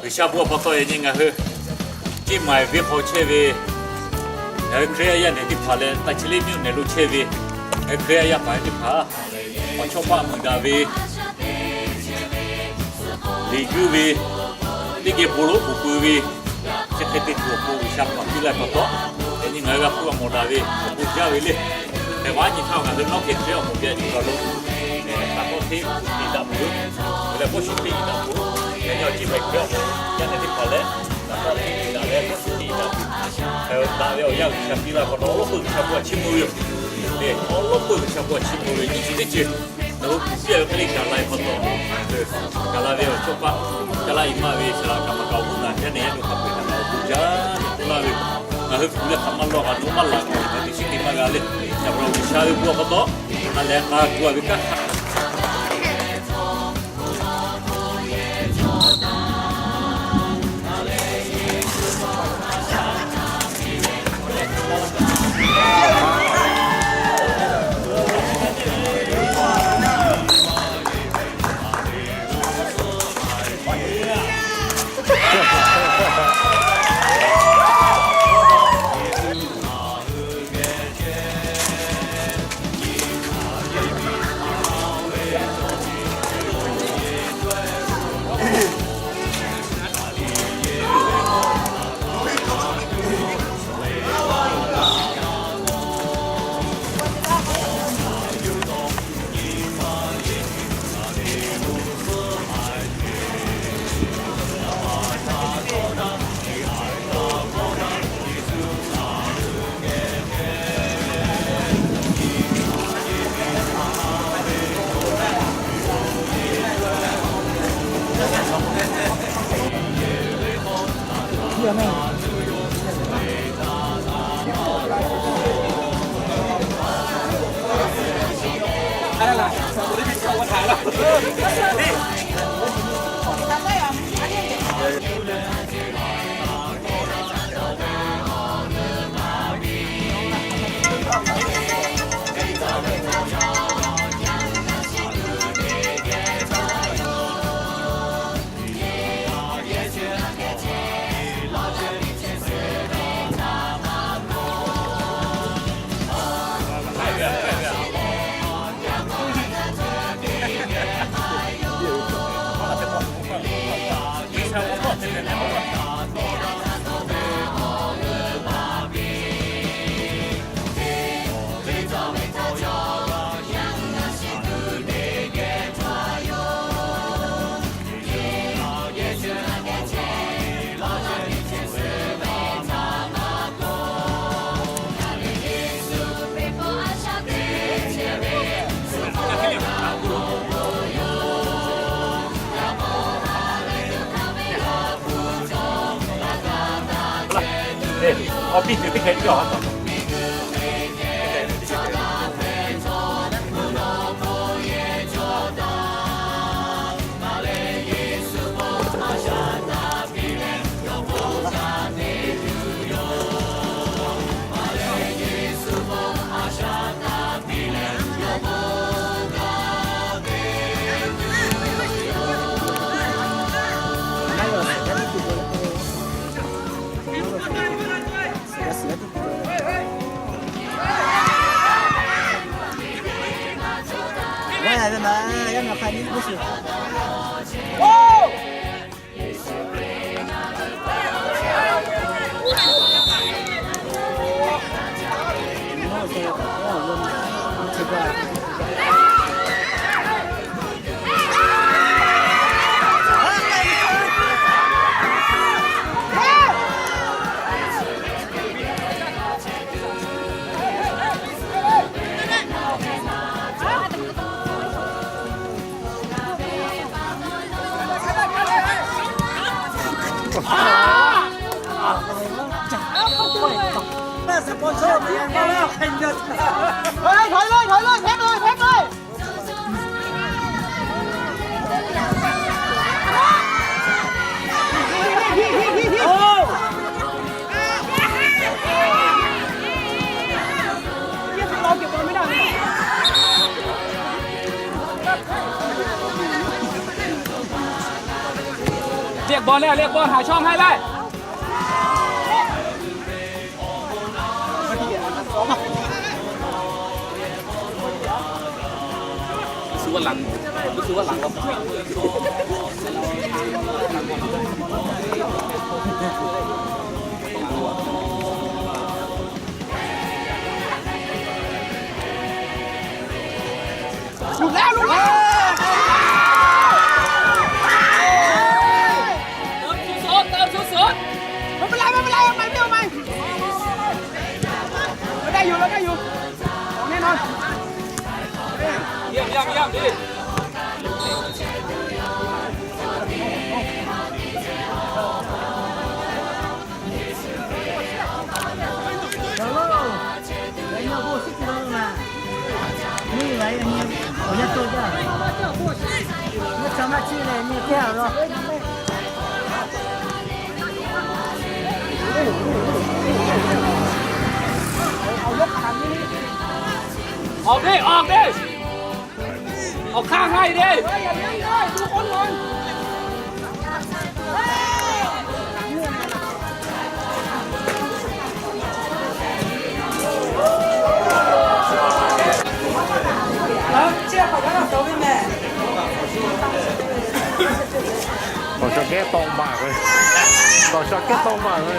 G'uiˬsha bon htaꞈ pa taw yaꞈ nyi ngaˬ hui Ceˇ maiˍ venˇ hk'aw chehˇ ve, ngaˬ hui Hkriꞈ yaˇ yaˇ nehˬ teˇ hpaˍ leh Taˇ chi leˇ miˇ nehˬ lo chehˇ ve, ngaˬ hui Hkriꞈ yaˇ yaˇ paˍ teˇ hpaˍ awˬ chawˇ paˆ muiˬ daꞈ ve, liꞈ guiˇ ve, teˇ geh bon lonˉ k'oˍ pui ve, chi hk'e te tuˬ awˬ pon G'uiˬsha hpaˍ piˇ laˇ ve pa taw, yaꞈ nyi ngaˬ hui g'a hpuˇ g'a mawˬ daꞈ ve awˬ bon jaˇ ve le. Hk'e k'o, a nyi htaˇ ngaˬ hui nawˉ hk'e Hkriꞈ awˬ moˍ geh nyi gaˬ lo, hk'aˬ hk'e te daꞈ peuˬ, leh Paw shu te daꞈ peuˬ, yaꞈ nyi awˬ ceˇ maiˍ Hkriꞈ awˬ moˍ yaˇ nehˬ teˇ hpaˍ leh, daꞈ ve awˬ yaˇ G'uiˬsha piˇ laˇ ve pa taw, awˬ lonˉ peuˬ G'uiˬsha bon htaꞈ chiˇ mvuh ve yoˬ. Awˬ lonˉ peuˬ G'uiˬsha bon htaꞈ chiˇ mvuh ve nyi chi teˇ ceuˬ ngaˬ hui kuˬ piˇ ve hk'e le gaˬ la ve pa taw, gaˬ la ve awˬ chawˇ paˆ, gaˬ la i maˇ ve saˍ laꞈ kaꞈ maˇ kaꞈ awˬ bon naˬ yaˇ nehˬ yaˇ lo hk'a peu-eˬ htaꞈ ngaˬ awˬ bon jaˇ ve k'oˆ laˇ ve, ngaˬ hui kuˬ leh hk'aˬ ma lawˬ kaꞈ nawˬ maˇ laˬ kaꞈ ngaˬ hui teˇ shiˉ te maˇ g'a le. Yaꞈ hk'aˇ G'uiˬsha ve bon htaꞈ pa taw, ngaˬ lehˬ k'a gu-a ve kanˉ hk'a Bawˬ leh, leh bawˬ haˍ shawˇ haiˉ leh. Luˬ laˇ, luˬ laˇ. ไม่เป็นไร ไม่เป็นไร เอาใหม่ พี่ เอาใหม่ เราได้อยู่ เราได้อยู่ แน่นอน เยี่ยม เยี่ยม เยี่ยม พี่ Awˬ ve, awˬ ve. Awˬ hk'aˇ haiˉ le. Tawˬ sha kehˉ tawˆ maˍ ve, tawˬ sha kehˉ tawˆ maˍ ve.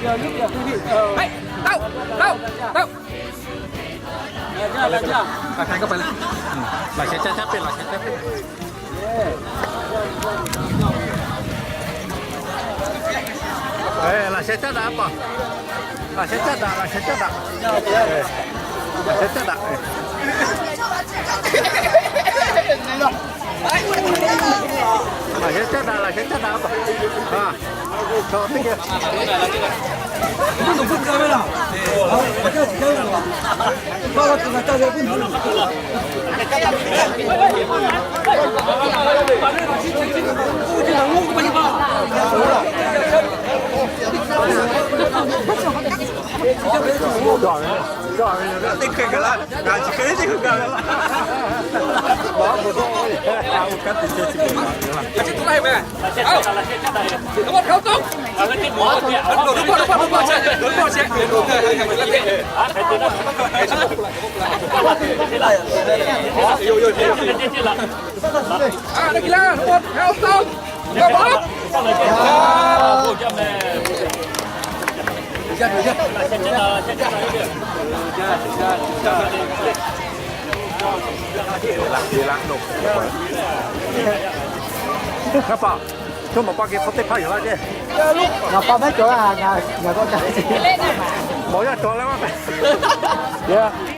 Laꞈ sheh caˇ caˇ piˇ, laꞈ sheh caˇ piˇ. Laꞈ sheh caˇ daꞈ a pa. Laꞈ sheh caˇ daꞈ, laꞈ sheh caˇ daꞈ. Laꞈ sheh caˇ daꞈ. Laꞈ sheh caˇ daꞈ, laꞈ sheh caˇ daꞈ a pa. Teˇ hkui kaꞈ la, ngaˬ chi hk'e teˇ hkui kaꞈ la. Aˉ pa, chaw nawˬ pa geh hk'aw teˇ hpaˇ yoˬ laˇ ceˇ. Nawˬ pa mehˉ cawˬ a, ngaˬ k'awꞈ ca ce. Mawˬ yaˇ cawˬ leh maˇ hpehꞈ.